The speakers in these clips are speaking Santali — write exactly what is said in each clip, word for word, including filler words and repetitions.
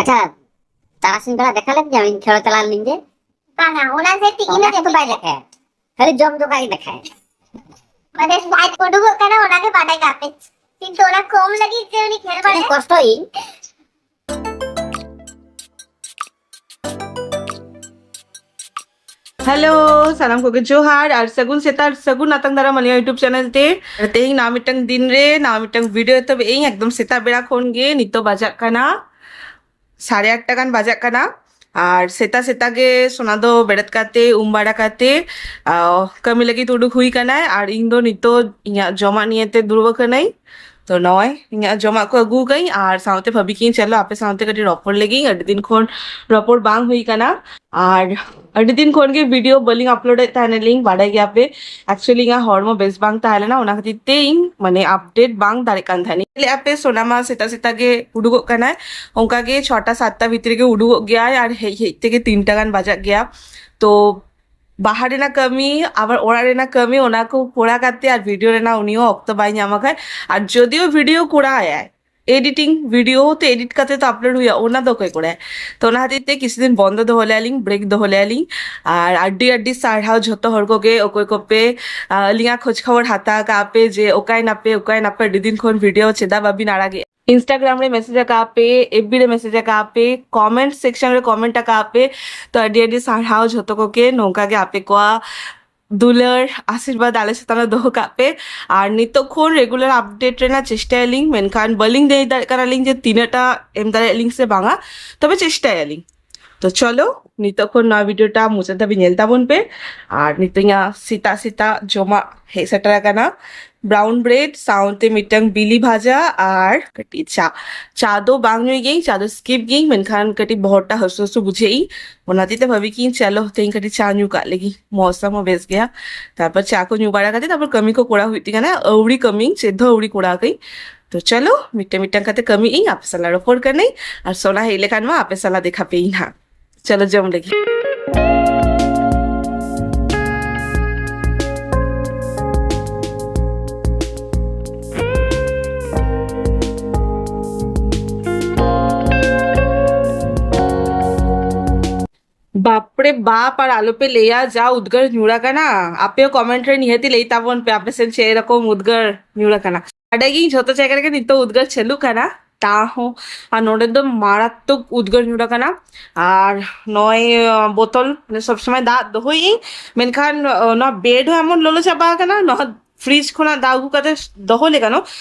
ᱟᱪᱪᱷᱟ, ᱛᱟᱨᱟᱥᱤᱧ ᱵᱮᱲᱟ ᱫᱮᱠᱷᱟ ᱞᱮᱫ ᱜᱮᱭᱟᱢ, ᱤᱧ ᱠᱷᱮᱞ ᱪᱟᱞᱟᱣ ᱞᱮᱱᱟᱹᱧ ᱡᱮ? ᱵᱟᱝᱟ, ᱚᱱᱟ ᱥᱮ ᱛᱤᱠᱤᱱ ᱚᱱᱟ ᱫᱚ ᱵᱟᱭ ᱫᱮᱠᱷᱟᱭᱟ, ᱠᱷᱟᱹᱞᱤ ᱡᱚᱢ ᱡᱚᱠᱷᱟ ᱜᱮ ᱫᱮᱠᱷᱟᱭᱟ᱾ ᱢᱟᱱᱮ ᱟᱡ ᱩᱰᱩᱠᱚᱜ ᱠᱟᱱᱟ, ᱚᱱᱟᱜᱮ ᱵᱟᱰᱟᱭ ᱠᱟᱜ ᱯᱮ᱾ ᱠᱤᱱᱛᱩ ᱚᱱᱟ ᱠᱚᱢ ᱞᱟᱹᱜᱤᱫ ᱛᱮ ᱩᱱᱤ ᱠᱷᱮᱞ ᱵᱟᱲᱟᱭᱟ᱾ ᱠᱚᱥᱴᱚ ᱤᱧ᱾ ᱦᱮᱞᱳ, ᱥᱟᱱᱟᱢ ᱠᱚᱜᱮ ᱡᱚᱦᱟᱨ ᱟᱨ ᱥᱟᱹᱜᱩᱱ ᱥᱮᱛᱟᱜ, ᱥᱟᱹᱜᱩᱱ ᱟᱛᱟᱝ ᱫᱟᱨᱟᱢ ᱟᱞᱤᱧᱟᱜ YouTube ᱪᱮᱱᱮᱞ ᱛᱮ᱾ ᱛᱮᱦᱮᱧ ᱱᱟᱣᱟ ᱢᱤᱫᱴᱟᱝ ᱫᱤᱱ ᱨᱮ ᱱᱟᱣᱟ ᱢᱤᱫᱴᱟᱝ ᱵᱷᱤᱰᱤᱭᱳ ᱮᱛᱚᱦᱚᱵ ᱮᱫ ᱟᱹᱧ ᱮᱠᱫᱚᱢ ᱥᱮᱛᱟᱜ ᱵᱮᱲᱟ ᱠᱷᱚᱱ ᱜᱮ᱾ ᱱᱤᱛᱚᱜ ᱵᱟᱡᱟᱜ ᱠᱟᱱᱟ ᱥᱟᱲᱮ ᱟᱴᱴᱟ ᱜᱟᱱ ᱵᱟᱡᱟᱜ ᱠᱟᱱᱟ᱾ ᱟᱨ ᱥᱮᱛᱟᱜ ᱥᱮᱛᱟᱜ ᱜᱮ ᱥᱳᱱᱟ ᱫᱚ ᱵᱮᱨᱮᱫ ᱠᱟᱛᱮ, ᱩᱢ ᱵᱟᱲᱟ ᱠᱟᱛᱮ, ᱟᱨ ᱠᱟᱹᱢᱤ ᱞᱟᱹᱜᱤᱫ ᱩᱰᱩᱠ ᱦᱩᱭ ᱠᱟᱱᱟᱭ᱾ ᱟᱨ ᱤᱧ ᱫᱚ ᱱᱤᱛᱚᱜ ᱤᱧᱟᱹᱜ ᱡᱚᱢᱟᱜ ᱱᱤᱭᱮ ᱛᱮ ᱫᱩᱲᱩᱵ ᱟᱠᱟᱱᱟᱹᱧ᱾ ᱛᱚ ᱱᱚᱜᱼᱚᱭ ᱤᱧᱟᱹᱜ ᱡᱚᱢᱟᱜ ᱠᱚ ᱟᱹᱜᱩ ᱟᱠᱟᱫᱟᱹᱧ ᱟᱨ ᱥᱟᱶᱛᱮ ᱵᱷᱟᱹᱵᱤ ᱠᱤᱧ ᱪᱚᱞᱚ ᱟᱯᱮ ᱥᱟᱶᱛᱮ ᱠᱟᱹᱴᱤᱡ ᱨᱚᱯᱚᱲ ᱞᱮᱜᱤᱧ, ᱟᱹᱰᱤ ᱫᱤᱱ ᱠᱷᱚᱱ ᱨᱚᱯᱚᱲ ᱵᱟᱝ ᱦᱩᱭ ᱠᱟᱱᱟ᱾ ᱟᱨ ᱟᱹᱰᱤ ᱫᱤᱱ ᱠᱷᱚᱱ ᱜᱮ ᱵᱷᱤᱰᱤᱭᱳ ᱵᱟᱹᱞᱤᱧ ᱟᱯᱞᱳᱰ ᱮᱫ ᱛᱟᱦᱮᱱᱟᱞᱤᱧ, ᱵᱟᱰᱟᱭ ᱜᱮᱭᱟᱯᱮ᱾ ᱮᱠᱪᱩᱭᱮᱞᱤ ᱤᱧᱟᱹᱜ ᱦᱚᱲᱢᱚ ᱵᱮᱥ ᱵᱟᱝ ᱛᱟᱦᱮᱸ ᱞᱮᱱᱟ, ᱚᱱᱟ ᱠᱷᱟᱹᱛᱤᱨ ᱛᱮ ᱤᱧ ᱢᱟᱱᱮ ᱟᱯᱰᱮᱴ ᱵᱟᱝ ᱫᱟᱲᱮᱜ ᱠᱟᱱ ᱛᱟᱦᱮᱱᱤᱧ᱾ ᱧᱮᱞᱮᱫᱼᱟ ᱯᱮ ᱥᱳᱱᱟ ᱢᱟ ᱥᱮᱛᱟᱜ ᱥᱮᱛᱟᱜ ᱜᱮ ᱩᱰᱩᱠᱚᱜ ᱠᱟᱱᱟᱭ, ᱚᱱᱠᱟ ᱜᱮ ᱪᱷᱚᱴᱟ ᱥᱟᱛᱴᱟ ᱵᱷᱤᱛᱨᱤ ᱜᱮ ᱩᱰᱩᱠᱚᱜ ᱜᱮᱭᱟᱭ ᱟᱨ ᱦᱮᱡ ᱦᱮᱡ ᱛᱮᱜᱮ ᱛᱤᱱᱴᱟ ᱜᱟᱱ ᱵᱟᱡᱟᱜ ᱜᱮᱭᱟ᱾ ᱛᱚ ᱵᱟᱦᱟᱨ ᱨᱮᱱᱟᱜ ᱠᱟᱹᱢᱤ, ᱟᱵᱟᱨ ᱚᱲᱟᱜ ᱨᱮᱱᱟᱜ ᱠᱟᱹᱢᱤ, ᱚᱱᱟ ᱠᱚ ᱠᱚᱨᱟᱣ ᱠᱟᱛᱮ ᱟᱨ ᱵᱷᱤᱰᱤᱭᱳ ᱨᱮᱱᱟᱜ ᱩᱱᱤ ᱦᱚᱸ ᱚᱠᱛᱚ ᱵᱟᱭ ᱧᱟᱢ ᱠᱷᱟᱡ᱾ ᱟᱨ ᱡᱚᱫᱤᱭᱳ ᱵᱷᱤᱰᱤᱭᱳ ᱠᱚᱨᱟᱣ ᱟᱭᱟᱭ, ᱮᱰᱤᱴᱤᱝ ᱵᱷᱤᱰᱤᱭᱳ ᱛᱮ ᱮᱰᱤᱴ ᱠᱟᱛᱮ ᱛᱚ ᱟᱯᱞᱳᱰ ᱦᱩᱭᱩᱜᱼᱟ, ᱚᱱᱟ ᱫᱚ ᱚᱠᱚᱭ ᱠᱚᱨᱟᱭ? ᱛᱚ ᱚᱱᱟ ᱠᱷᱟᱹᱛᱤᱨ ᱛᱮ ᱠᱤᱪᱷᱩ ᱫᱤᱱ ᱵᱚᱱᱫᱚ ᱫᱚᱦᱚ ᱞᱮᱭᱟᱞᱤᱧ, ᱵᱨᱮᱠ ᱫᱚᱦᱚ ᱞᱮᱭᱟᱞᱤᱧ᱾ ᱟᱨ ᱟᱹᱰᱤ ᱟᱹᱰᱤ ᱥᱟᱨᱦᱟᱣ ᱡᱷᱚᱛᱚ ᱦᱚᱲ ᱠᱚᱜᱮ, ᱚᱠᱚᱭ ᱠᱚᱯᱮ ᱟᱹᱞᱤᱧᱟᱜ ᱠᱷᱳᱡᱽ ᱠᱷᱚᱵᱚᱨ ᱦᱟᱛᱟᱣ ᱠᱟᱜᱼᱟ ᱯᱮ ᱡᱮ ᱚᱠᱟᱭ ᱱᱟᱯᱮ, ᱚᱠᱟᱭ ᱱᱟᱯᱮ, ᱟᱹᱰᱤ ᱫᱤᱱ ᱠᱷᱚᱱ ᱵᱷᱤᱰᱤᱭᱳ ᱪᱮᱫᱟᱜ ᱵᱟᱵᱤᱱ ᱟᱲᱟᱜᱮᱜᱼᱟ᱾ ᱤᱱᱥᱴᱟᱜᱨᱟᱢ ᱨᱮ ᱢᱮᱥᱮᱡᱽ ᱟᱠᱟᱫ ᱯᱮ, ᱮᱯᱷ ᱵᱤ ᱨᱮ ᱢᱮᱥᱮᱡᱽ ᱟᱠᱟᱫ ᱯᱮ, ᱠᱚᱢᱮᱱᱴ ᱥᱮᱠᱥᱚᱱ ᱨᱮ ᱠᱚᱢᱮᱱᱴ ᱟᱠᱟᱫ ᱯᱮ᱾ ᱛᱚ ᱟᱹᱰᱤ ᱟᱹᱰᱤ ᱥᱟᱨᱦᱟᱣ ᱡᱷᱚᱛᱚ ᱠᱚᱜᱮ, ᱱᱚᱝᱠᱟ ᱜᱮ ᱟᱯᱮ ᱠᱚᱣᱟᱜ ᱫᱩᱞᱟᱹᱲ ᱟᱥᱤᱨᱵᱟᱫᱽ ᱟᱞᱮ ᱪᱮᱛᱟᱱ ᱨᱮ ᱫᱚᱦᱚ ᱠᱟᱜ ᱯᱮ᱾ ᱟᱨ ᱱᱤᱛᱚᱜ ᱠᱷᱚᱱ ᱨᱮᱜᱩᱞᱟᱨ ᱟᱯᱰᱮᱴ ᱨᱮᱱᱟᱜ ᱪᱮᱥᱴᱟᱭᱟᱞᱤᱧ, ᱢᱮᱱᱠᱷᱟᱱ ᱵᱟᱹᱞᱤᱧ ᱞᱟᱹᱭ ᱫᱟᱲᱮᱭᱟᱜ ᱠᱟᱱᱟᱞᱤᱧ ᱡᱮ ᱛᱤᱱᱟᱹᱜ ᱴᱟ ᱮᱢ ᱫᱟᱲᱮᱭᱟᱜ ᱞᱤᱧ ᱥᱮ ᱵᱟᱝᱟ, ᱛᱚᱵᱮ ᱪᱮᱥᱴᱟᱭᱟᱞᱤᱧ᱾ ᱛᱚ ᱪᱚᱞᱚ, ᱱᱤᱛᱚᱜ ᱠᱷᱚᱱ ᱱᱚᱣᱟ ᱵᱷᱤᱰᱤᱭᱳ ᱴᱟ ᱢᱩᱪᱟᱹᱫ ᱫᱷᱟᱹᱵᱤᱡ ᱧᱮᱞ ᱛᱟᱵᱚᱱ ᱯᱮ᱾ ᱟᱨ ᱱᱤᱛᱚᱜ ᱤᱧᱟᱹᱜ ᱥᱮᱛᱟᱜ ᱥᱮᱛᱟᱜ ᱡᱚᱢᱟᱜ ᱦᱮᱡ ᱥᱮᱴᱮᱨ ᱟᱠᱟᱱᱟ, ᱵᱨᱟᱣᱩᱱ ᱵᱨᱮᱰ ᱥᱟᱶᱛᱮ ᱢᱤᱫᱴᱟᱝ ᱵᱤᱞᱤ ᱵᱷᱟᱡᱟ ᱟᱨ ᱠᱟᱹᱴᱤᱡ ᱪᱟ᱾ ᱪᱟ ᱫᱚ ᱵᱟᱝ ᱧᱩᱭ ᱜᱤᱭᱟᱹᱧ, ᱪᱟ ᱫᱚ ᱥᱠᱤᱯ ᱜᱤᱭᱟᱹᱧ, ᱢᱮᱱᱠᱷᱟᱱ ᱠᱟᱹᱴᱤᱡ ᱵᱚᱦᱚᱜ ᱴᱟ ᱦᱟᱹᱥᱩ ᱦᱟᱹᱥᱩ ᱵᱩᱡᱷᱟᱹᱜ ᱤᱧ, ᱚᱱᱟ ᱦᱚᱛᱮᱡ ᱛᱮ ᱵᱷᱟᱵᱤ ᱠᱤᱧ ᱪᱚᱞᱚ ᱛᱮᱦᱮᱧ ᱠᱟᱹᱴᱤᱡ ᱪᱟ ᱧᱩ ᱠᱟᱜ ᱞᱮᱜᱤᱧ, ᱢᱚᱣᱥᱚᱢ ᱦᱚᱸ ᱵᱮᱥ ᱜᱮᱭᱟ᱾ ᱛᱟᱨᱯᱚᱨ ᱪᱟ ᱠᱚ ᱧᱩ ᱵᱟᱲᱟ ᱠᱟᱛᱮ ᱛᱟᱨᱯᱚᱨ ᱠᱟᱹᱢᱤ ᱠᱚ ᱠᱚᱨᱟᱣ ᱦᱩᱭᱩᱜ ᱛᱤᱧ ᱠᱟᱱᱟ, ᱟᱹᱣᱲᱤ ᱠᱟᱹᱢᱤᱧ ᱪᱮᱫ ᱦᱚᱸ ᱟᱹᱣᱲᱤ ᱠᱚᱨᱟᱣ ᱠᱟᱹᱧ᱾ ᱛᱚ ᱪᱚᱞᱚ ᱢᱤᱫᱴᱟᱝ ᱢᱤᱫᱴᱟᱝ ᱠᱟᱛᱮ ᱠᱟᱹᱢᱤ ᱤᱧ, ᱟᱯᱮ ᱥᱟᱞᱟᱜ ᱨᱚᱯᱚᱲ ᱠᱟᱹᱱᱟᱹᱧ, ᱟᱨ ᱥᱳᱱᱟ ᱦᱮᱡ ᱞᱮᱠᱷᱟᱱ ᱢᱟ ᱟᱯᱮ ᱥᱟᱞᱟᱜ ᱫᱮᱠᱷᱟ ᱯᱮᱭᱤᱧ ᱦᱟᱸᱜ᱾ ᱪᱚᱞᱚ ᱡᱚᱢ ᱞᱟᱹᱜᱤᱫ᱾ ᱟᱨᱮ ᱵᱟᱯ, ᱟᱨ ᱟᱞᱚᱯᱮ ᱞᱟᱹᱭᱟ, ᱡᱟ ᱩᱫᱽᱜᱟᱹᱨ ᱧᱩᱨ ᱟᱠᱟᱱᱟ᱾ ᱟᱯᱮ ᱦᱚᱸ ᱠᱚᱢᱮᱱᱴ ᱨᱮ ᱱᱤᱦᱟᱹᱛᱤ ᱞᱟᱹᱭ ᱛᱟᱵᱚᱱ ᱯᱮ, ᱟᱯᱮ ᱥᱮᱱ ᱪᱮᱫ ᱨᱚᱠᱚᱢ ᱩᱫᱽᱜᱟᱹᱨ ᱧᱩᱨ ᱟᱠᱟᱱᱟ᱾ ᱟᱹᱰᱤ ᱜᱮ ᱡᱷᱚᱛᱚ ᱡᱟᱭᱜᱟ ᱨᱮᱜᱮ ᱱᱤᱛᱚᱜ ᱩᱫᱽᱜᱟᱹᱨ ᱪᱟᱹᱞᱩᱜ ᱠᱟᱱᱟ᱾ ᱛᱟᱦᱚᱸ ᱟᱨ ᱱᱚᱰᱮ ᱫᱚ ᱢᱟᱨᱟᱛᱛᱚᱠ ᱩᱫᱽᱜᱟᱹᱨ ᱧᱩᱨ ᱟᱠᱟᱱᱟ᱾ ᱟᱨ ᱱᱚᱜᱼᱚᱭ, ᱟᱸ, ᱵᱳᱛᱚᱞ, ᱢᱟᱱᱮ, ᱥᱚᱵ ᱥᱚᱢᱚᱭ ᱫᱟᱜ ᱫᱚᱦᱚᱭᱟᱹᱧ, ᱢᱮᱱᱠᱷᱟᱱ, ᱟᱸ, ᱱᱚᱣᱟ ᱵᱮᱰ ᱦᱚᱸ ᱮᱢᱚᱱ ᱞᱚᱞᱚ ᱪᱟᱵᱟ ᱟᱠᱟᱱᱟ, ᱱᱚᱣᱟ ᱯᱷᱨᱤᱡᱽ ᱠᱷᱚᱱᱟᱜ ᱫᱟᱜ ᱟᱹᱜᱩ ᱠᱟᱛᱮ ᱫᱚᱦᱚ ᱞᱮᱠᱷᱟᱱ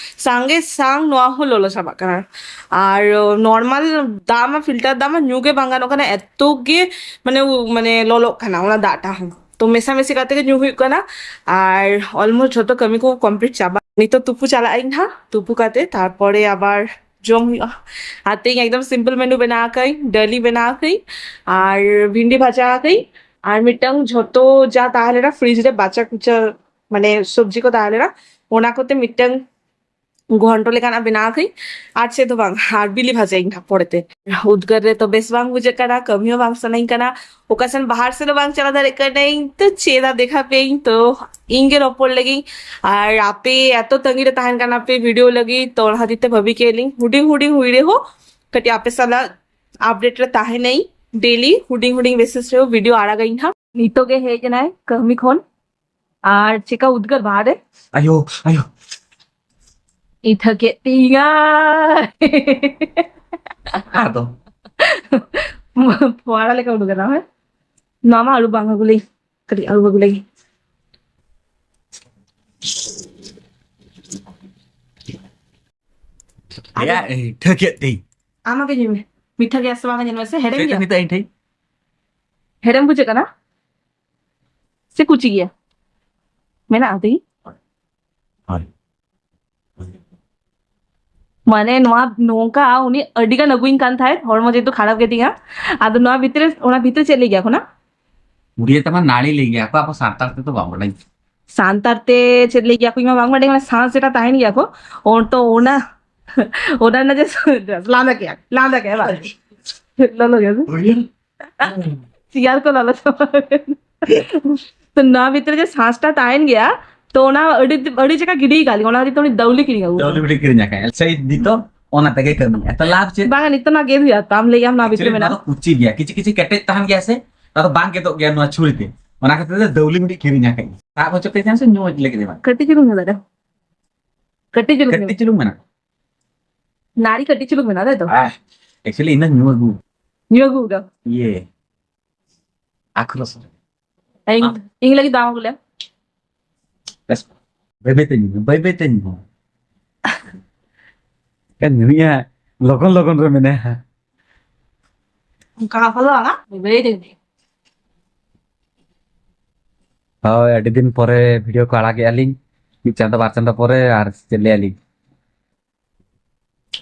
ᱥᱟᱸᱜᱮ ᱥᱟᱝ ᱱᱚᱣᱟ ᱦᱚᱸ ᱞᱚᱞᱚ ᱪᱟᱵᱟᱜ ᱠᱟᱱᱟ᱾ ᱟᱨ, ᱟᱸ, ᱱᱚᱨᱢᱟᱞ ᱫᱟᱜ ᱢᱟ, ᱯᱷᱤᱞᱴᱟᱨ ᱫᱟᱜ ᱢᱟ ᱧᱩ ᱜᱮ ᱵᱟᱝ ᱜᱟᱱᱚᱜ ᱠᱟᱱᱟ, ᱮᱛᱚ ᱜᱮ, ᱢᱟᱱᱮ, ᱩ-, ᱢᱟᱱᱮ, ᱞᱚᱞᱚᱜ ᱠᱟᱱᱟ ᱚᱱᱟ ᱫᱟᱜ ᱴᱟᱜ ᱦᱚᱸ᱾ ᱛᱚ ᱢᱮᱥᱟ ᱢᱮᱥᱤ ᱠᱟᱛᱮ ᱜᱮ ᱧᱩ ᱦᱩᱭᱩᱜ ᱠᱟᱱᱟ᱾ ᱟᱨ ᱚᱞᱢᱳᱥᱴ ᱡᱷᱚᱛᱚ ᱠᱟᱹᱢᱤ ᱠᱚ ᱠᱚᱢᱯᱞᱤᱴ ᱪᱟᱵᱟ᱾ ᱱᱤᱛᱚᱜ ᱛᱩᱯᱩ ᱪᱟᱞᱟᱜ ᱟᱹᱧ ᱦᱟᱸᱜ, ᱛᱩᱯᱩ ᱠᱟᱛᱮ ᱛᱟᱨᱯᱚᱨᱮ ᱟᱵᱟᱨ ᱡᱚᱢ ᱦᱩᱭᱩᱜᱼᱟ᱾ ᱟᱨ ᱛᱮᱦᱮᱧ ᱮᱠᱫᱚᱢ ᱥᱤᱢᱯᱞ ᱢᱮᱱᱩ ᱵᱮᱱᱟᱣ ᱟᱠᱟᱫᱟᱹᱧ, ᱰᱟᱹᱞᱤ ᱵᱮᱱᱟᱣ ᱟᱠᱟᱫᱟᱹᱧ ᱟᱨ ᱵᱷᱤᱱᱰᱤ ᱵᱷᱟᱡᱟ ᱟᱠᱟᱫᱟᱹᱧ᱾ ᱟᱨ ᱢᱤᱫᱴᱟᱝ ᱡᱷᱚᱛᱚ ᱡᱟ ᱛᱟᱦᱮᱸ ᱞᱮᱱᱟ ᱯᱷᱨᱤᱡᱽ ᱨᱮ ᱵᱟᱪᱟ ᱠᱩᱪᱟ, ᱢᱟᱱᱮ ᱥᱚᱵᱽᱡᱤ ᱠᱚ ᱛᱟᱦᱮᱸ ᱞᱮᱱᱟ, ᱚᱱᱟ ᱠᱚᱛᱮ ᱢᱤᱫᱴᱟᱝ ᱜᱷᱚᱱᱴᱚ ᱞᱮᱠᱟᱱᱟᱜ ᱵᱮᱱᱟᱣ ᱟᱠᱟᱫᱟᱹᱧ᱾ ᱟᱨ ᱪᱮᱫ ᱦᱚᱸ ᱵᱟᱝ, ᱟᱨ ᱵᱤᱞᱤ ᱵᱷᱟᱡᱟᱭᱟᱹᱧ ᱦᱟᱸᱜ ᱯᱚᱨᱮᱛᱮ᱾ ᱩᱫᱽᱜᱟᱹᱨ ᱨᱮ ᱛᱚ ᱵᱮᱥ ᱵᱟᱝ ᱵᱩᱡᱷᱟᱹᱜ ᱠᱟᱱᱟ, ᱠᱟᱹᱢᱤ ᱦᱚᱸ ᱵᱟᱝ ᱥᱟᱱᱟᱧ ᱠᱟᱱᱟ᱾ ᱚᱠᱟ ᱥᱮᱱ ᱵᱟᱦᱟᱨ ᱥᱮᱱ ᱦᱚᱸ ᱵᱟᱝ ᱪᱟᱞᱟᱣ ᱫᱟᱲᱮᱭᱟᱜ ᱠᱟᱹᱱᱟᱹᱧ᱾ ᱛᱚ ᱪᱮᱫ ᱟᱜ ᱫᱮᱠᱷᱟ ᱯᱮᱭᱟᱹᱧ, ᱛᱚ ᱤᱧ ᱜᱮ ᱨᱚᱯᱚᱲ ᱞᱟᱹᱜᱤᱫ᱾ ᱟᱨ ᱟᱯᱮ ᱮᱛᱚ ᱛᱟᱺᱜᱤ ᱨᱮ ᱛᱟᱦᱮᱱ ᱠᱟᱱᱟ ᱯᱮ ᱵᱷᱤᱰᱤᱭᱳ ᱞᱟᱹᱜᱤᱫ, ᱛᱚ ᱚᱱᱟ ᱠᱷᱟᱹᱛᱤᱨ ᱛᱮ ᱵᱷᱟᱹᱵᱤ ᱠᱮᱫ ᱞᱤᱧ ᱦᱩᱰᱤᱧ ᱦᱩᱰᱤᱧ ᱦᱩᱭ ᱨᱮᱦᱚᱸ ᱠᱟᱹᱴᱤᱡ ᱟᱯᱮ ᱥᱟᱞᱟᱜ ᱟᱯᱰᱮᱴ ᱨᱮ ᱛᱟᱦᱮᱱᱟᱹᱧ᱾ ᱰᱮᱞᱤ ᱦᱩᱰᱤᱧ ᱦᱩᱰᱤᱧ ᱵᱮᱥᱤᱥ ᱨᱮᱦᱚᱸ ᱵᱷᱤᱰᱤᱭᱳ ᱟᱲᱟᱜᱟᱹᱧ ᱦᱟᱸᱜ᱾ ᱱᱤᱛᱚᱜ ᱜᱮ ᱦᱮᱡ ᱮᱱᱟᱭ ᱠᱟᱹᱢᱤ ᱠᱷᱚᱱ᱾ ᱟᱨ ᱪᱮᱠᱟ ᱩᱫᱽᱜᱟᱹᱨ ᱵᱟᱦᱟᱨ ᱨᱮ᱾ ᱟᱭᱳ, ᱟᱭᱳ᱾ ᱤᱛᱷᱟᱹ ᱠᱮᱫ ᱛᱤᱧᱟ᱾ ᱟᱫᱚ᱾ ᱯᱷᱚᱣᱟᱨᱟ ᱞᱮᱠᱟ ᱩᱰᱩᱠ ᱮᱱᱟ, ᱦᱮᱸ? ᱱᱚᱣᱟ ᱢᱟ ᱟᱹᱨᱩᱵ ᱵᱟᱝ ᱟᱹᱜᱩ ᱞᱮ᱾ ᱠᱟᱹᱴᱤᱡ ᱟᱹᱨᱩᱵ ᱟᱹᱜᱩ ᱞᱮᱜᱮ᱾ ᱟᱭᱟ, ᱤᱛᱷᱟᱹ ᱠᱮᱫ ᱛᱤᱧ᱾ ᱟᱢ ᱜᱮ ᱧᱩᱭ ᱢᱮ᱾ ᱢᱤᱴᱷᱟ ᱜᱮᱭᱟ ᱥᱮ ᱵᱟᱝ ᱧᱮᱞ ᱢᱮ ᱥᱮ, ᱦᱮᱲᱮᱢ ᱪᱮᱫ ᱜᱮᱭᱟ? ᱱᱤᱛᱚᱜ ᱤᱧ ᱴᱷᱮᱱ? ᱦᱮᱲᱮᱢ ᱵᱩᱡᱷᱟᱹᱜ ᱠᱟᱱᱟ? ᱥᱮ ᱠᱩᱪᱤ ᱜᱮᱭᱟ? ᱢᱮᱱᱟᱜᱼᱟ ᱛᱤᱧ᱾ ᱦᱳᱭ᱾ ᱢᱟᱱᱮ ᱱᱚᱣᱟ ᱱᱚᱝᱠᱟ ᱩᱱᱤ ᱟᱹᱰᱤ ᱜᱟᱱ ᱟᱹᱜᱩᱧ ᱠᱟᱱ ᱛᱟᱦᱮᱸᱫ, ᱦᱚᱲᱢᱚ ᱡᱮᱦᱮᱛᱩ ᱠᱷᱟᱨᱟᱯ ᱜᱮᱛᱤᱧᱟ᱾ ᱟᱫᱚ ᱱᱚᱣᱟ ᱵᱷᱤᱛᱨᱤ ᱨᱮ, ᱚᱱᱟ ᱵᱷᱤᱛᱨᱤ ᱪᱮᱫ ᱞᱟᱹᱭ ᱜᱮᱭᱟ ᱠᱚ ᱱᱟ? ᱩᱲᱤᱭᱟ ᱛᱮᱢᱟ ᱱᱟᱹᱲᱤ ᱞᱟᱹᱭ ᱜᱮᱭᱟ ᱠᱚ, ᱟᱵᱚ ᱥᱟᱱᱛᱟᱲ ᱛᱮᱫᱚ ᱵᱟᱝ ᱵᱟᱰᱟᱭ᱾ ᱥᱟᱱᱛᱟᱲ ᱛᱮ ᱪᱮᱫ ᱞᱟᱹᱭ ᱜᱮᱭᱟ ᱠᱚ ᱤᱧ ᱢᱟ ᱵᱟᱝ ᱵᱟᱰᱟᱭ, ᱢᱟᱱᱮ ᱥᱟᱸᱥ ᱡᱮᱴᱟ ᱛᱟᱦᱮᱱ ᱜᱮᱭᱟ ᱠᱚ, ᱚᱱ-, ᱛᱚ ᱚᱱᱟ, ᱚᱱᱟ ᱨᱮᱱᱟᱜ ᱡᱮ ᱞᱟᱸᱫᱟ ᱠᱮᱭᱟ, ᱞᱟᱸᱫᱟ ᱠᱮᱭᱟ ᱵᱟᱝ? ᱞᱚᱞᱚ ᱜᱮᱭᱟ ᱥᱮ? ᱩᱲᱤᱭᱟ? ᱥᱤᱭᱟᱞ ᱠᱚ ᱞᱚᱞᱚ ᱪᱟᱵᱟ᱾ ᱛᱚ ᱱᱚᱣᱟ ᱵᱷᱤᱛᱨᱤ ᱡᱮ ᱥᱟᱸᱥᱴᱟ ᱛᱟᱦᱮᱱ ᱜᱮᱭᱟ, ᱛᱚ ᱚᱱᱟ ᱟᱹᱰᱤ, ᱟᱹᱰᱤ ᱡᱟᱭᱜᱟ ᱜᱤᱰᱤ ᱟᱠᱟᱫ ᱞᱤᱧ, ᱚᱱᱟ ᱠᱷᱟᱹᱛᱤᱨ ᱛᱮ ᱩᱱᱤ ᱫᱟᱣᱞᱤ ᱠᱤᱨᱤᱧ ᱟᱹᱜᱩ ᱪᱟᱣᱞᱮ ᱠᱟᱫᱟ᱾ ᱵᱤᱰᱤ ᱠᱤᱨᱤᱧ ᱟᱠᱟᱫ᱾ ᱥᱮᱭ ᱱᱤᱛᱚᱜ ᱚᱱᱟ ᱛᱮᱜᱮ ᱠᱟᱹᱢᱤ᱾ ᱮᱛᱚ ᱞᱟᱵᱷ ᱪᱮᱫ? ᱵᱟᱝᱟ, ᱱᱤᱛᱚᱜ ᱱᱚᱣᱟ ᱜᱮᱫ ᱦᱩᱭᱩᱜᱼᱟ, ᱛᱚ ᱟᱢ ᱞᱟᱹᱭ ᱟᱢ ᱱᱚᱣᱟ ᱵᱷᱤᱛᱨᱤ actually ᱢᱮᱱᱟᱜ᱾ ᱱᱚᱣᱟ ᱫᱚ ᱠᱩᱪᱤ ᱜᱮᱭᱟ, ᱠᱤᱪᱷᱩ ᱠᱤᱪᱷᱩ ᱠᱮᱴᱮᱡ ᱛᱟᱦᱮᱱ ᱜᱮᱭᱟ ᱥᱮ, ᱟᱫᱚ ᱵᱟᱝ ᱜᱮᱫᱚᱜ ᱜᱮᱭᱟ ᱱᱚᱣᱟ ᱪᱷᱩᱨᱤ ᱛᱮ᱾ ᱚᱱᱟ ᱠᱷᱟᱹᱛᱤᱨ ᱛᱮ ᱫᱟᱹᱣᱞᱤ ᱢᱤᱫᱴᱤᱡ ᱠᱤᱨᱤᱧ ᱟᱠᱟᱫ ᱤᱧ᱾ ᱥᱟᱵ ᱦᱚᱪᱚ ᱠᱮᱫ ᱪᱟᱢ ᱥᱮ ᱧᱩ ᱞᱟᱹᱜᱤᱫ ᱮᱢᱟ? ᱠᱟᱹᱴᱤᱡ ᱪᱩᱞᱩᱝ ᱧᱩ ᱫᱟᱲᱮᱭᱟᱜᱼᱟ᱾ ᱠᱟᱹᱴᱤᱡ ᱪᱩᱞᱩᱝ ᱧᱩ᱾ ᱠᱟᱹᱴᱤᱡ ᱪᱩᱞᱩᱝ ᱢᱮᱱᱟᱜ? ᱱᱟᱲᱤ ᱠᱟᱹᱴᱤᱡ ᱪᱩᱞᱩᱝ ᱢᱮᱱᱟᱜ, ᱛᱟᱭ ᱛᱚ? ᱟᱦ, actually ᱤᱧ ᱫᱚ ᱧᱩ ᱟᱹᱜᱩ᱾ ᱧᱩ ᱟᱹᱜᱩ ᱠᱟᱫᱟ? ᱤᱭᱮ᱾ ᱟᱠᱷᱨᱚᱥ ᱨᱮ᱾ ᱤᱧ, ᱟᱢ? ᱤᱧ ᱞᱟᱹᱜᱤᱫ ᱫᱚ ᱵᱟᱢ ᱟᱹᱜᱩ ᱞᱮᱫᱟ? ᱵᱮᱥ, ᱵᱟᱹᱭ ᱵᱟᱹᱭ ᱛᱮ ᱧᱩ ᱢᱮ, ᱵᱟᱹᱭ ᱵᱟᱹᱭ ᱛᱮ ᱧᱩ ᱢᱮ᱾ ᱠᱟᱱ ᱧᱩᱭᱟ, ᱞᱚᱜᱚᱱ ᱞᱚᱜᱚᱱ ᱨᱮ ᱢᱮᱱᱟᱭᱟ᱾ ᱚᱱᱠᱟ ᱠᱟᱛᱷᱟ ᱫᱚ ᱵᱟᱝᱟ, ᱵᱟᱹᱭ ᱵᱟᱹᱭ ᱛᱮ ᱧᱩᱭᱟ᱾ ᱦᱳᱭ, ᱟᱹᱰᱤ ᱫᱤᱱ ᱯᱚᱨᱮ video ᱠᱚ ᱟᱲᱟᱜᱮᱜᱼᱟ ᱞᱤᱧ, ᱢᱤᱫ ᱪᱟᱸᱫᱚ ᱵᱟᱨ ᱪᱟᱸᱫᱚ ᱯᱚᱨᱮ, ᱟᱨ ᱪᱮᱫ ᱞᱟᱹᱭᱟ ᱞᱤᱧ᱾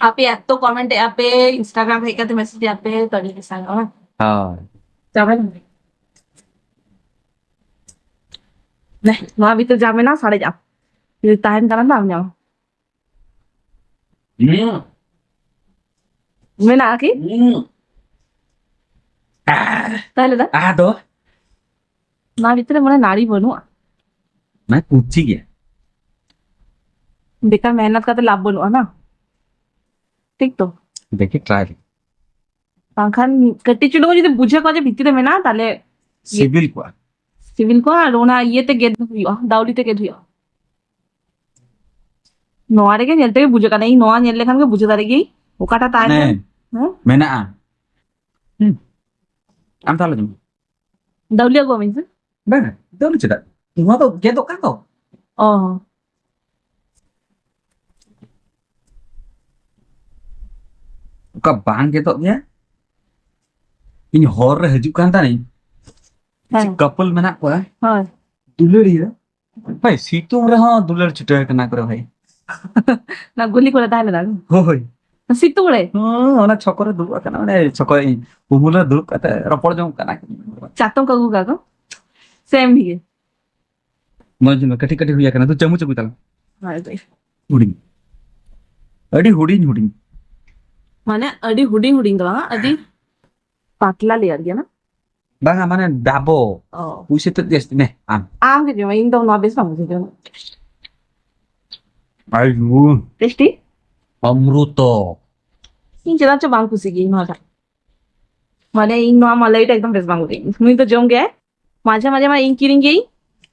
ᱟᱯᱮ ᱮᱛᱚ comment ᱮᱜᱼᱟ ᱯᱮ, Instagram ᱦᱮᱡ ᱠᱟᱛᱮ message ᱮᱜᱼᱟ ᱯᱮ, ᱛᱚ ᱟᱹᱰᱤ ᱥᱟᱨᱦᱟᱣ᱾ ᱦᱳᱭ᱾ ᱪᱟᱵᱟᱭ ᱱᱟ᱾ ᱱᱮ, ᱱᱚᱣᱟ ᱵᱷᱤᱛᱤᱨ ᱡᱟ ᱢᱮᱱᱟᱜᱼᱟ, ᱥᱟᱨᱮᱡᱟᱜᱼᱟ᱾ ᱡᱩᱫᱤ ᱛᱟᱦᱮᱱ ᱠᱟᱱᱟ, ᱵᱟᱢ ᱧᱟᱢᱟ᱾ ᱦᱩᱸ᱾ ᱢᱮᱱᱟᱜᱼᱟ ᱠᱤ? ᱦᱩᱸ᱾ ᱟᱦ᱾ ᱛᱟᱦᱞᱮ ᱫᱟ? ᱟᱫᱚ? ᱱᱚᱣᱟ ᱵᱷᱤᱛᱨᱤ ᱨᱮ ᱢᱟᱱᱮ ᱱᱟᱹᱲᱤ ᱵᱟᱹᱱᱩᱜᱼᱟ᱾ ᱱᱟ, ᱠᱩᱪᱤ ᱜᱮᱭᱟ᱾ ᱵᱮᱠᱟᱨ ᱢᱮᱦᱱᱚᱛ ᱠᱟᱛᱮ ᱞᱟᱵᱷ ᱵᱟᱹᱱᱩᱜᱼᱟ ᱱᱟ᱾ ᱴᱷᱤᱠ ᱛᱚ? ᱫᱮᱠᱷᱤ, try ᱞᱮᱜᱮ᱾ ᱵᱟᱝᱠᱷᱟᱱ ᱠᱟᱹᱴᱤᱡ ᱪᱩᱞᱩᱝ ᱡᱩᱫᱤ ᱵᱩᱡᱷᱟᱹᱣ ᱠᱚᱜᱼᱟ ᱡᱮ ᱵᱷᱤᱛᱤᱨ ᱨᱮ ᱢᱮᱱᱟᱜᱼᱟ, ᱛᱟᱦᱞᱮ ᱥᱤᱵᱤᱞ ᱠᱚᱜᱼᱟ᱾ ᱥᱤᱵᱤᱞ ᱠᱚᱜᱼᱟ, ᱟᱨ ᱚᱱᱟ ᱤᱭᱟᱹ ᱛᱮ ᱜᱮᱫ ᱦᱩᱭᱩᱜᱼᱟ, ᱫᱟᱣᱞᱤ ᱛᱮ ᱜᱮᱫ ᱦᱩᱭᱩᱜᱼᱟ᱾ ᱱᱚᱣᱟ ᱨᱮᱜᱮ ᱧᱮᱞ ᱛᱮᱜᱮ ᱵᱩᱡᱷᱟᱹᱜ ᱠᱟᱱᱟ, ᱤᱧ ᱱᱚᱣᱟ ᱧᱮᱞ ᱞᱮᱠᱷᱟᱱ ᱜᱮ ᱵᱩᱡᱷᱟᱹ ᱫᱟᱲᱮ ᱜᱤᱭᱟᱹᱧ ᱚᱠᱟᱴᱟᱜ ᱛᱟᱦᱮᱱ ᱢᱟᱱᱮ, ᱠᱟᱱᱟ᱾ ᱦᱮᱸ? ᱢᱮᱱᱟᱜᱼᱟ᱾ ᱦᱩᱸ᱾ ᱟᱢ ᱛᱟᱦᱞᱮ ᱡᱚᱢ ᱢᱮ᱾ ᱫᱟᱣᱞᱤ ᱟᱹᱜᱩᱣᱟᱢᱟᱹᱧ ᱥᱮ? ᱵᱟᱝ, ᱫᱟᱹᱞ ᱪᱮᱫᱟᱜ? ᱱᱚᱣᱟ ᱫᱚ ᱜᱮᱫᱚᱜ ᱠᱟᱱ ᱫᱚ᱾ ᱚ᱾ ᱚᱠᱟ ᱵᱟᱝ ᱜᱮᱫᱚᱜ ᱜᱮᱭᱟ? ᱤᱧ ᱦᱚᱨ ᱨᱮ ᱦᱤᱡᱩᱜ ᱠᱟᱱ ᱛᱟᱦᱮᱱᱤᱧ, ᱦᱮᱸ᱾ ᱪᱮᱫ couple ᱢᱮᱱᱟᱜ ᱠᱚᱣᱟ? ᱦᱳᱭ᱾ ᱫᱩᱞᱟᱹᱲᱤᱭᱟᱹ᱾ ᱵᱷᱟᱭ, ᱥᱤᱛᱩᱝ ᱨᱮᱦᱚᱸ ᱫᱩᱞᱟᱹᱲ ᱪᱷᱩᱴᱟᱹᱣ ᱠᱟᱱᱟ ᱠᱚ ᱨᱮ ᱵᱷᱟᱭ᱾ ᱚᱱᱟ ᱜᱩᱞᱤ ᱠᱚᱨᱮ ᱛᱟᱦᱮᱸ ᱞᱮᱱᱟ ᱠᱚ? ᱦᱳᱭ᱾ ᱥᱤᱛᱩᱝ ᱨᱮ? ᱦᱩᱸ, ᱚᱱᱟ ᱪᱷᱚᱠ ᱨᱮ ᱫᱩᱲᱩᱵ ᱟᱠᱟᱱᱟ, ᱚᱱᱮ ᱪᱷᱚᱠ ᱨᱮ ᱩᱢᱩᱞ ᱨᱮ ᱫᱩᱲᱩᱵ ᱠᱟᱛᱮ ᱨᱚᱯᱚᱲ ᱡᱚᱝ ᱠᱟᱱᱟ᱾ ᱪᱟᱛᱚᱢ ᱠᱚ ᱟᱹᱜᱩ ᱠᱟᱜ ᱠᱚ? ᱥᱮ ᱮᱢᱱᱤ ᱜᱮ? ᱢᱚᱡᱽ ᱧᱚᱜ ᱠᱟᱹᱴᱤᱡ ᱠᱟᱹᱴᱤᱡ ᱦᱩᱭ ᱟᱠᱟᱱᱟ, ᱛᱚ ᱪᱟᱹᱢᱩᱪ ᱟᱹᱜᱩᱭ ᱛᱟᱞᱟᱝ᱾ ᱦᱳᱭ, ᱦᱳᱭ᱾ ᱦᱩᱰᱤᱧ᱾ ᱟᱹᱰᱤ ᱦᱩᱰᱤᱧ ᱦᱩᱰᱤᱧ᱾ ᱢᱟᱱᱮ ᱟᱹᱰᱤ ᱦᱩᱰᱤᱧ ᱦᱩᱰᱤᱧ ᱫᱚ ᱵᱟᱝ, ᱟᱹᱰᱤ ᱯᱟᱛᱞᱟ layer ᱜᱮᱭᱟ ᱱᱟ? ᱵᱟᱝᱟ, ᱢᱟᱱᱮ ᱰᱟᱵᱚ᱾ ᱚ᱾ ᱯᱩᱭᱥᱟᱹ ᱛᱮᱫ ᱡᱟᱹᱥᱛᱤ ᱱᱮ, ᱟᱢ᱾ ᱟᱢ ᱜᱮ ᱡᱚᱢ ᱢᱮ, ᱤᱧ ᱫᱚ ᱱᱚᱣᱟ ᱵᱮᱥ ᱵᱟᱝ ᱵᱩᱡᱷᱟᱹᱣ ᱠᱟᱱᱟ᱾ ᱟᱭᱩ᱾ Tasty? ᱚᱢᱨᱩᱛᱚ᱾ ᱤᱧ ᱪᱮᱫᱟᱜ ᱪᱚ ᱵᱟᱝ ᱠᱩᱥᱤ ᱜᱤᱭᱟᱹᱧ ᱱᱚᱣᱟ ᱫᱚ᱾ ᱢᱟᱱᱮ ᱤᱧ ᱱᱚᱣᱟ ᱢᱟᱞᱟᱭ ᱴᱟ ᱮᱠᱫᱚᱢ ᱵᱮᱥ ᱵᱟᱝ ᱵᱩᱡᱷᱟᱹᱜ᱾ ᱱᱩᱭ ᱫᱚ ᱡᱚᱢ ᱜᱮᱭᱟᱭ, ᱢᱟᱡᱷᱮ ᱢᱟᱡᱷᱮ ᱢᱟ ᱤᱧ ᱠᱤᱨᱤᱧ ᱜᱮᱭᱟᱹᱧ,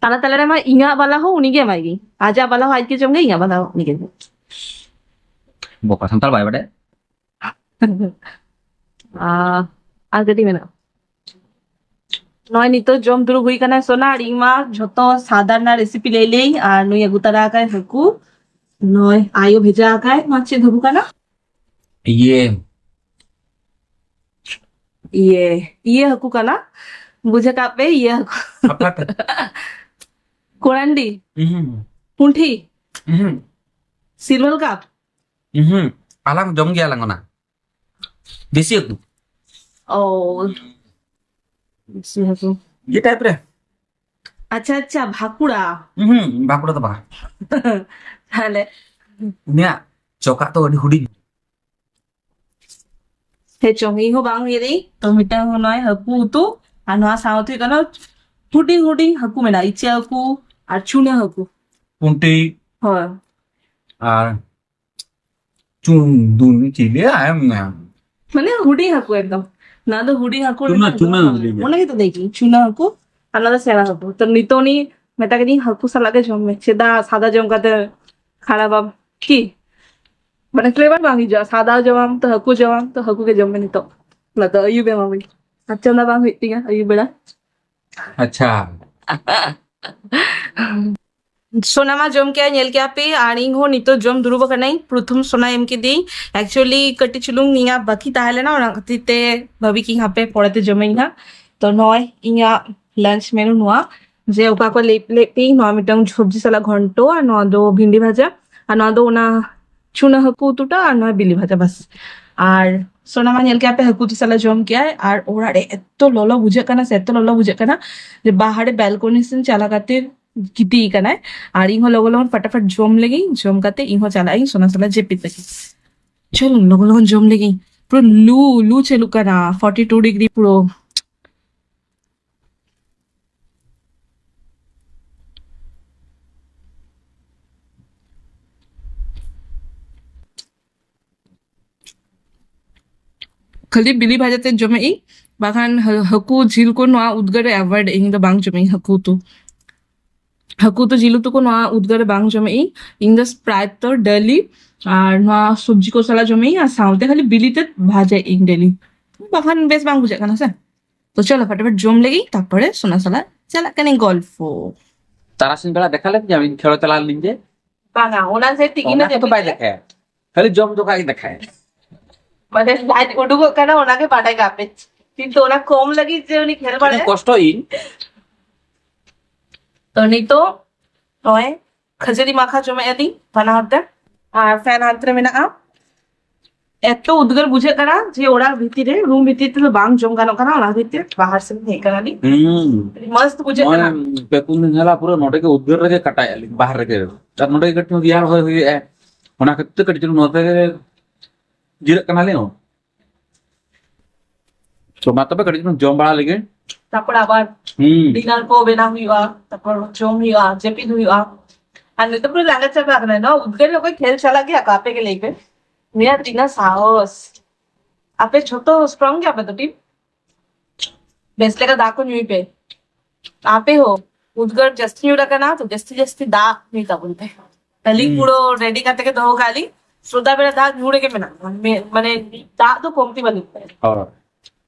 ᱛᱟᱞᱟ ᱛᱟᱞᱟ ᱨᱮᱢᱟ ᱤᱧᱟᱹᱜ ᱵᱟᱞᱟ ᱦᱚᱸ ᱩᱱᱤ ᱜᱮ ᱮᱢᱟᱭ ᱜᱮ, ᱟᱡᱟᱜ ᱵᱟᱞᱟ ᱦᱚᱸ ᱟᱡ ᱜᱮ ᱡᱚᱢ ᱜᱮ, ᱤᱧᱟᱹᱜ ᱵᱟᱞᱟ ᱦᱚᱸ ᱩᱱᱤ ᱜᱮ ᱡᱚᱢ᱾ ᱵᱚᱠᱟ ᱥᱟᱱᱛᱟᱲ ᱵᱟᱭ ᱵᱟᱰᱟᱭᱟ᱾ ᱟᱨ ᱟᱨ ᱠᱟᱹᱴᱤᱡ ᱢᱮᱱᱟᱜᱼᱟ᱾ ᱱᱚᱜᱼᱚᱭ ᱱᱤᱛᱚᱜ ᱡᱚᱢ ᱫᱩᱲᱩᱵ ᱦᱩᱭ ᱠᱟᱱᱟ ᱥᱳᱱᱟ, ᱟᱨ ᱤᱧ ᱢᱟ ᱡᱷᱚᱛᱚ ᱥᱟᱫᱟ ᱨᱮᱱᱟᱜ ᱨᱮᱥᱤᱯᱤ ᱞᱟᱹᱭ ᱞᱟᱹᱭ, ᱟᱨ ᱱᱩᱭ ᱟᱹᱜᱩ ᱛᱟᱨᱟ ᱟᱠᱟᱭ ᱦᱟᱹᱠᱩ, ᱱᱚᱜᱼᱚᱭ ᱟᱭᱳ ᱵᱷᱮᱡᱟ ᱟᱠᱟᱭ᱾ ᱱᱚᱣᱟ ᱪᱮᱫ ᱦᱟᱹᱠᱩ ᱠᱟᱱᱟ? ᱤᱭᱮ᱾ ᱤᱭᱮ, ᱤᱭᱮ ᱦᱟᱹᱠᱩ ᱠᱟᱱᱟ, ᱵᱩᱡᱷᱟᱹᱣ ᱠᱟᱜ ᱯᱮ, ᱤᱭᱮ ᱦᱟᱹᱠᱩ᱾ ᱦᱟᱯᱲᱟᱴ᱾ ᱠᱚᱨᱟᱱᱰᱤ, ᱩᱦᱩᱸ᱾ ᱯᱩᱸᱴᱷᱤ, ᱩᱦᱩᱸ᱾ ᱥᱤᱞᱵᱷᱟᱨ ᱠᱟᱯ᱾ ᱩᱦᱩᱸ᱾ ᱟᱞᱟᱝ ᱡᱚᱢ ᱜᱮᱭᱟᱞᱟᱝ ᱚᱱᱟ᱾ ᱫᱮᱥᱤ ᱦᱟᱹᱠᱩ᱾ ᱚ᱾ ᱫᱮᱥᱤ ᱦᱟᱹᱠᱩ᱾ ᱤᱭᱟᱹ ᱴᱟᱭᱤᱯ ᱨᱮ᱾ ᱟᱪᱪᱷᱟ, ᱟᱪᱪᱷᱟ, ᱵᱷᱟᱠᱩᱲᱟ᱾ ᱩᱦᱩᱸ, ᱵᱷᱟᱠᱩᱲᱟ ᱫᱚ ᱵᱟᱝ᱾ ᱛᱟᱦᱞᱮ? ᱩᱱᱤᱭᱟᱜ ᱪᱚᱠᱟᱜ ᱫᱚ ᱟᱹᱰᱤ ᱦᱩᱰᱤᱧ᱾ ᱦᱮᱸ ᱪᱚᱝ, ᱤᱧ ᱦᱚᱸ ᱵᱟᱝ ᱦᱩᱭ ᱞᱮ᱾ ᱛᱚ, ᱢᱤᱫᱴᱟᱝ ᱱᱚᱜᱼᱚᱭ ᱦᱟᱹᱠᱩ ᱩᱛᱩ, ᱟᱨ ᱱᱚᱣᱟ ᱥᱟᱶᱛᱮ ᱦᱩᱭᱩᱜ ᱠᱟᱱᱟ ᱦᱩᱰᱤᱧ ᱦᱩᱰᱤᱧ ᱦᱟᱹᱠᱩ ᱢᱮᱱᱟᱜᱼᱟ, ᱤᱪᱟᱹᱜ ᱦᱟᱹᱠᱩ ᱟᱨ ᱪᱩᱱᱟᱹ ᱦᱟᱹᱠᱩ᱾ ᱯᱩᱸᱴᱤ᱾ ᱦᱳᱭ᱾ ᱟᱨ ᱪᱩᱱᱫᱩᱱ ᱪᱤᱞᱤ ᱟᱭ ᱢᱮ᱾ ᱢᱟᱱᱮ ᱦᱩᱰᱤᱧ ᱦᱟᱹᱠᱩ ᱮᱠᱫᱚᱢ᱾ ᱱᱚᱣᱟ ᱫᱚ ᱦᱩᱰᱤᱧ ᱦᱟᱹᱠᱩ ᱪᱩᱱᱟᱹ, ᱨᱮᱱᱟᱜ ᱪᱩᱱᱟᱹ ᱫᱚ ᱦᱩᱰᱤᱧ᱾ ᱚᱱᱟ ᱜᱮᱛᱚ ᱞᱟᱹᱭ ᱠᱤᱧ, ᱪᱩᱱᱟᱹ ᱦᱟᱹᱠᱩ᱾ ᱟᱨ ᱱᱚᱣᱟ ᱫᱚ ᱥᱮᱬᱟ ᱦᱟᱹᱠᱩ᱾ ᱛᱚ ᱱᱤᱛᱚᱜ ᱩᱱᱤ ᱢᱮᱛᱟ ᱠᱮᱫᱤᱧ, "ᱦᱟᱹᱠᱩ ᱥᱟᱞᱟᱜ ᱜᱮ ᱡᱚᱢ ᱢᱮ, ᱪᱮᱫᱟᱜ ᱥᱟᱫᱟ ᱡᱚᱢ ᱠᱟᱛᱮ ᱠᱷᱟᱨᱟᱯᱟᱢ ᱠᱤ?" ᱢᱟᱱᱮ ᱯᱷᱞᱮᱵᱟᱨ ᱵᱟᱝ ᱦᱤᱡᱩᱜᱼᱟ᱾ ᱥᱟᱫᱟ ᱡᱚᱢᱟᱢ ᱛᱚ ᱦᱟᱹᱠᱩ ᱡᱚᱢᱟᱢ ᱛᱚ ᱦᱟᱹᱠᱩ ᱜᱮ ᱡᱚᱢ ᱢᱮ ᱱᱤᱛᱚᱜ᱾ ᱚᱱᱟ ᱫᱚ ᱟᱹᱭᱩᱵ ᱮᱢᱟᱢᱟᱹᱧ᱾ ᱟᱨ ᱪᱚᱸᱫᱟ ᱵᱟᱝ ᱦᱩᱭᱩᱜ ᱛᱤᱧᱟ ᱟᱹᱭᱩᱵ ᱵᱮᱲᱟ᱾ ᱟᱪᱪᱷᱟ᱾ ᱥᱳᱱᱟ ᱢᱟ ᱡᱚᱢ ᱠᱮᱜᱼᱟ, ᱧᱮᱞ ᱠᱮᱜᱼᱟ ᱯᱮ, ᱟᱨ ᱤᱧ ᱦᱚᱸ ᱱᱤᱛᱚᱜ ᱡᱚᱢ ᱫᱩᱲᱩᱵ ᱟᱠᱟᱱᱟᱹᱧ᱾ ᱯᱨᱚᱛᱷᱚᱢ ᱥᱳᱱᱟ ᱮᱢ ᱠᱤᱫᱤᱧ᱾ Actually, ᱠᱟᱹᱴᱤᱡ ᱪᱩᱞᱩᱝ ᱤᱧᱟᱹᱜ ᱵᱟᱹᱠᱤ ᱛᱟᱦᱮᱸ ᱞᱮᱱᱟ, ᱚᱱᱟ ᱠᱷᱟᱹᱛᱤᱨ ᱛᱮ ᱵᱷᱟᱵᱤ ᱠᱤᱧ ᱦᱟᱯᱮ ᱯᱚᱨᱮᱛᱮ ᱡᱚᱢᱟᱹᱧ ᱦᱟᱸᱜ᱾ ᱛᱚ ᱱᱚᱜᱼᱚᱭ ᱤᱧᱟᱹᱜ lunch menu ᱱᱚᱣᱟ, ᱡᱮ ᱚᱠᱟ ᱠᱚ ᱞᱟᱹᱭ ᱞᱮᱫ ᱯᱮ, ᱱᱚᱣᱟ ᱢᱤᱫᱴᱟᱝ ᱥᱚᱵᱽᱡᱤ ᱥᱟᱞᱟᱜ ᱜᱷᱚᱱᱴᱚ, ᱟᱨ ᱱᱚᱣᱟ ᱫᱚ ᱵᱷᱤᱱᱰᱤ ᱵᱷᱟᱡᱟ, ᱟᱨ ᱱᱚᱣᱟ ᱫᱚ ᱚᱱᱟ ᱪᱩᱱᱟᱹ ᱦᱟᱹᱠᱩ ᱩᱛᱩᱴᱟ, ᱟᱨ ᱱᱚᱣᱟ ᱵᱤᱞᱤ ᱵᱷᱟᱡᱟ, ᱵᱟᱥ᱾ ᱟᱨ ᱥᱳᱱᱟ ᱢᱟ ᱧᱮᱞ ᱠᱮᱜᱼᱟ ᱯᱮ, ᱦᱟᱹᱠᱩ ᱩᱛᱩ ᱥᱟᱞᱟᱜ ᱡᱚᱢ ᱠᱮᱜᱼᱟᱭ᱾ ᱟᱨ ᱚᱲᱟᱜ ᱨᱮ ᱮᱛᱚ ᱞᱚᱞᱚ ᱵᱩᱡᱷᱟᱹᱜ ᱠᱟᱱᱟ ᱥᱮ, ᱮᱛᱚ ᱞᱚᱞᱚ ᱵᱩᱡᱷᱟᱹᱜ ᱠᱟᱱᱟ ᱡᱮ ᱵᱟᱦᱟᱨᱮ balcony ᱥᱮᱱ ᱪᱟᱞᱟᱣ ᱠᱟᱛᱮ ᱜᱤᱛᱤᱡ ᱠᱟᱱᱟᱭ᱾ ᱟᱨ ᱤᱧ ᱦᱚᱸ ᱞᱚᱜᱚᱱ ᱞᱚᱜᱚᱱ ᱯᱷᱟᱴᱟᱯᱷᱟᱴ ᱡᱚᱢ ᱞᱮᱜᱤᱧ, ᱡᱚᱢ ᱠᱟᱛᱮ ᱤᱧ ᱦᱚᱸ ᱪᱟᱞᱟᱜ ᱟᱹᱧ ᱥᱳᱱᱟ ᱥᱟᱞᱟᱜ ᱡᱟᱹᱯᱤᱫ ᱞᱟᱹᱜᱤᱫ᱾ ᱪᱚᱞᱚ ᱞᱚᱜᱚᱱ ᱞᱚᱜᱚᱱ ᱡᱚᱢ ᱞᱮᱜᱤᱧ᱾ ᱯᱩᱨᱟᱹ ᱞᱩ, ᱞᱩ ᱪᱟᱹᱞᱩᱜ ᱠᱟᱱᱟ, forty two degree ᱯᱩᱨᱟᱹ᱾ ᱠᱷᱟᱹᱞᱤ ᱵᱤᱞᱤ ᱵᱷᱟᱡᱟ ᱛᱮ ᱡᱚᱢᱮᱜ ᱤᱧ, ᱵᱟᱠᱷᱟᱱ ᱦᱟᱹ- ᱦᱟᱹᱠᱩ ᱡᱤᱞ ᱠᱚ ᱱᱚᱣᱟ ᱩᱫᱽᱜᱟᱹᱨ ᱨᱮ ᱮᱵᱷᱚᱭᱮᱰ ᱤᱧ ᱫᱚ ᱵᱟᱝ ᱡᱚᱢᱮᱜ ᱤᱧ ᱦᱟᱹᱠᱩ ᱩᱛᱩ᱾ ᱦᱟᱹᱠᱩ ᱩᱛᱩ ᱡᱤᱞ ᱩᱛᱩ ᱠᱚ ᱱᱚᱣᱟ ᱩᱫᱽᱜᱟᱹᱨ ᱨᱮ ᱵᱟᱝ ᱡᱚᱢᱮᱜ ᱤᱧ᱾ ᱤᱧ ᱫᱚ ᱯᱨᱟᱭᱛᱚ ᱰᱮᱞᱤ ᱟᱨ ᱱᱚᱣᱟ ᱥᱚᱵᱽᱡᱤ ᱠᱚ ᱥᱟᱞᱟᱜ ᱡᱚᱢᱮᱜ ᱤᱧ ᱟᱨ ᱥᱟᱶᱛᱮ ᱠᱷᱟᱹᱞᱤ ᱵᱤᱞᱤ ᱛᱮ ᱵᱷᱟᱡᱟᱭᱮᱜ ᱤᱧ ᱰᱮᱞᱤ, ᱵᱟᱠᱷᱟᱱ ᱵᱮᱥ ᱵᱟᱝ ᱵᱩᱡᱷᱟᱹᱜ ᱠᱟᱱᱟ ᱥᱮ᱾ ᱛᱚ ᱪᱚᱞᱚ ᱯᱷᱟᱴᱟᱯᱷᱟᱴ ᱡᱚᱢ ᱞᱮᱜᱮ, ᱛᱟᱨᱯᱚᱨᱮ ᱥᱳᱱᱟ ᱥᱟᱞᱟᱜ ᱪᱟᱞᱟᱜ ᱠᱟᱹᱱᱟᱹᱧ ᱜᱚᱞᱯᱷᱚ᱾ ᱛᱟᱨᱟᱥᱤᱧ ᱵᱮᱲᱟ ᱫᱮᱠᱷᱟ ᱞᱮᱫ ᱜᱮᱭᱟᱢ, ᱤᱧ ᱠᱷᱮᱞ ᱪᱟᱞᱟᱣ ᱞᱤᱧ ᱡᱮ᱾ ᱵᱟᱝᱟ, ᱚᱱᱟ ᱥᱮ ᱛᱤᱠᱤᱱ ᱚᱱᱟ ᱮ ᱠᱚᱫᱚ ᱵᱟᱭ ᱡᱟᱹᱯᱤᱫ ᱫᱮᱠᱷᱟᱭᱟ, ᱠᱷᱟᱹᱞᱤ ᱡᱚᱢ ᱡᱚᱠᱷᱟ ᱜᱮ ᱫᱮᱠᱷᱟᱭᱟ᱾ ᱢᱟᱱᱮ ᱞᱟᱡ ᱩᱰᱩᱠᱚᱜ ᱠᱟᱱᱟ, ᱚᱱᱟᱜᱮ ᱵᱟᱰᱟᱭ ᱠᱟᱜ ᱯᱮ᱾ ᱠᱤᱱᱛᱩ ᱚᱱᱟ ᱠᱚᱢ ᱞᱟᱹᱜᱤᱫ ᱡᱮ ᱩᱱᱤ ᱠᱷᱮᱞ ᱵᱟᱲᱟᱭᱟ᱾ ᱠᱚᱥᱴᱚ ᱤᱧ᱾ ᱛᱚ ᱱᱤᱛᱚᱜ ᱱᱚᱜᱼᱚᱭ ᱠᱷᱟᱹᱡᱟᱹᱲᱤ ᱢᱟᱠᱷᱟ ᱡᱚᱢᱮᱫᱼᱟ ᱞᱤᱧ ᱵᱟᱱᱟ ᱦᱚᱲ ᱛᱮ, ᱟᱨ ᱯᱷᱮᱱ ᱦᱟᱱᱛᱮ ᱨᱮ ᱢᱮᱱᱟᱜᱼᱟ᱾ ᱮᱛᱚ ᱩᱫᱽᱜᱟᱹᱨ ᱵᱩᱡᱷᱟᱹᱜ ᱠᱟᱱᱟ ᱡᱮ ᱚᱲᱟᱜ ᱵᱷᱤᱛᱤᱨ ᱨᱮ, ᱨᱩᱢ ᱵᱷᱤᱛᱤᱨ ᱛᱮᱫᱚ ᱵᱟᱝ ᱡᱚᱢ ᱜᱟᱱᱚᱜ ᱠᱟᱱᱟ, ᱚᱱᱟ ᱠᱷᱟᱹᱛᱤᱨ ᱛᱮ ᱵᱟᱦᱟᱨ ᱥᱮᱫ ᱦᱮᱡ ᱠᱟᱱᱟ ᱞᱤᱧ᱾ ᱦᱩᱸ᱾ ᱟᱹᱰᱤ ᱢᱚᱥᱛ ᱵᱩᱡᱷᱟᱹᱜ ᱱᱚᱜᱼᱚᱭ ᱠᱟᱱᱟ᱾ ᱯᱮ ᱯᱩᱱ ᱫᱤᱱ ᱦᱮᱞᱟ ᱯᱩᱨᱟᱹ ᱱᱚᱰᱮ ᱜᱮ ᱩᱫᱽᱜᱟᱹᱨ ᱨᱮᱜᱮ ᱠᱟᱴᱟᱭᱮᱫ ᱞᱤᱧ, ᱵᱟᱦᱨᱮ ᱨᱮᱜᱮ᱾ ᱟᱨ ᱱᱚᱰᱮ ᱜᱮ ᱠᱟᱹᱴᱤᱡ ᱨᱮᱭᱟᱲ ᱦᱚᱭ ᱦᱩᱭᱩᱜᱼᱟ, ᱚᱱᱟ ᱠᱷᱟᱹᱛᱤᱨ ᱛᱮ ᱠᱟᱹᱴᱤᱡ ᱪᱩᱞᱩᱝ ᱱᱚᱛᱮ ᱨᱮ ᱡᱤᱨᱟᱹᱜ ᱠᱟᱱᱟᱞᱤᱧ᱾ ᱛᱚ ᱢᱟ ᱛᱚᱵᱮ ᱠᱟᱹᱴᱤᱡ ᱪᱩᱞᱩᱝ ᱡᱚᱢ ᱵᱟᱲᱟ ᱞᱮᱜᱮ᱾ ᱛᱟᱨᱯᱚᱨ ᱟᱵᱟᱨ ᱦᱩᱸ᱾ ᱰᱤᱱᱟᱨ ᱠᱚ ᱵᱮᱱᱟᱣ ᱦᱩᱭᱩᱜᱼᱟ, ᱛᱟᱨᱯᱚᱨ ᱡᱚᱢ ᱦᱩᱭᱩᱜᱼᱟ, ᱡᱟᱹᱯᱤᱫ ᱦᱩᱭᱩᱜᱼᱟ᱾ ᱟᱨ ᱱᱤᱛᱚᱜ ᱯᱩᱨᱟᱹ ᱞᱟᱸᱜᱟ ᱪᱟᱵᱟ ᱟᱠᱟᱱᱟ᱾ ᱱᱚᱣᱟ ᱩᱫᱽᱜᱟᱹᱨ ᱨᱮ ᱚᱠᱚᱭ ᱠᱷᱮᱞ ᱪᱟᱞᱟᱜ ᱜᱮᱭᱟ ᱠᱚ? ᱟᱯᱮ ᱜᱮ ᱞᱟᱹᱭ ᱯᱮ᱾ ᱱᱤᱭᱟᱹ ᱛᱤᱱᱟᱹᱜ ᱥᱟᱦᱚᱥ! ᱟᱯᱮ ᱡᱷᱚᱛᱚ ᱥᱴᱨᱚᱝ ᱜᱮᱭᱟ ᱯᱮ ᱛᱚ ᱴᱤᱢ? ᱵᱮᱥ ᱞᱮᱠᱟ ᱫᱟᱜ ᱠᱚ ᱧᱩᱭ ᱯᱮ᱾ ᱟᱯᱮ ᱦᱚᱸ ᱩᱫᱽᱜᱟᱹᱨ ᱡᱟᱹᱥᱛᱤ ᱧᱩᱨ ᱟᱠᱟᱱᱟ ᱛᱚ, ᱡᱟᱹᱥᱛᱤ ᱡᱟᱹᱥᱛᱤ ᱫᱟᱜ ᱧᱩᱭ ᱛᱟᱵᱚᱱ ᱯᱮ᱾ ᱟᱹᱞᱤᱧ ᱦᱩᱸ᱾ ᱯᱩᱨᱟᱹ ᱨᱮᱰᱤ ᱠᱟᱛᱮ ᱜᱮ ᱫᱚᱦᱚ ᱠᱟᱜ ᱞᱤᱧ᱾ ᱥᱚᱫᱟ ᱵᱮᱲᱟ ᱫᱟᱜ ᱧᱩ ᱨᱮᱜᱮ ᱢᱮᱱᱟᱜ ᱞᱤᱧᱟ᱾ ᱢᱮ- ᱢᱟᱱᱮ ᱫᱟᱜ ᱫᱚ ᱠᱚᱢᱛᱤ ᱵᱟᱹᱱᱩᱜ ᱛᱟᱭᱟ᱾ ᱦᱳᱭ᱾